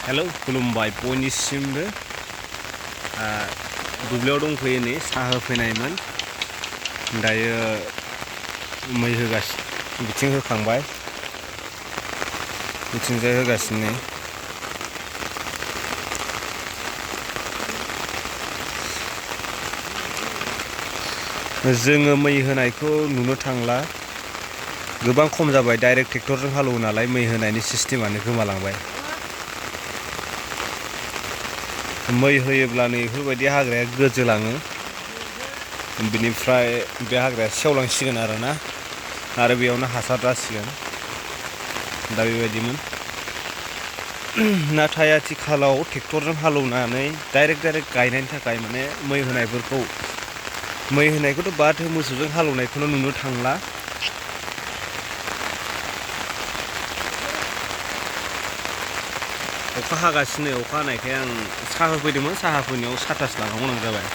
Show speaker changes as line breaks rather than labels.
hello खुलुमबाय बयनिसिमबो दुब्लियाव दंफैयो नै साहा होफैनायमोन दायो मै होगासिनो बिथिं होखांबाय बिथिंजाय होगासिनो जोङो मै होनायखौ नुनो थांला गोबां खम जाबाय डाइरेक्ट ट्रेक्टरजों हालौवो नालाय मै होनायनि सिस्टेमानो गोमालांबाय मै होयोब्लानो बेफोरबायदि हाग्राया गोजोलाङो बिनिफ्राय बे हाग्राया सेवलांसिगोन आरोना आरो बेयावनो हासार जासिगोन दा बेबायदिमोन नाथाय आथिखालाव ट्रेक्टरजों हालौवनानै डाइरेक्ट गायनायनि थाखाय माने मै होनायखौथ' बाद हो मोसौजों हालौवनायखौनो नुनो थांला अखा हागासिनो अखा हानायखाय आं साहा होफैदोंमोन साहा होफैनायाव साथासो लानांगौ गोनां जाबाय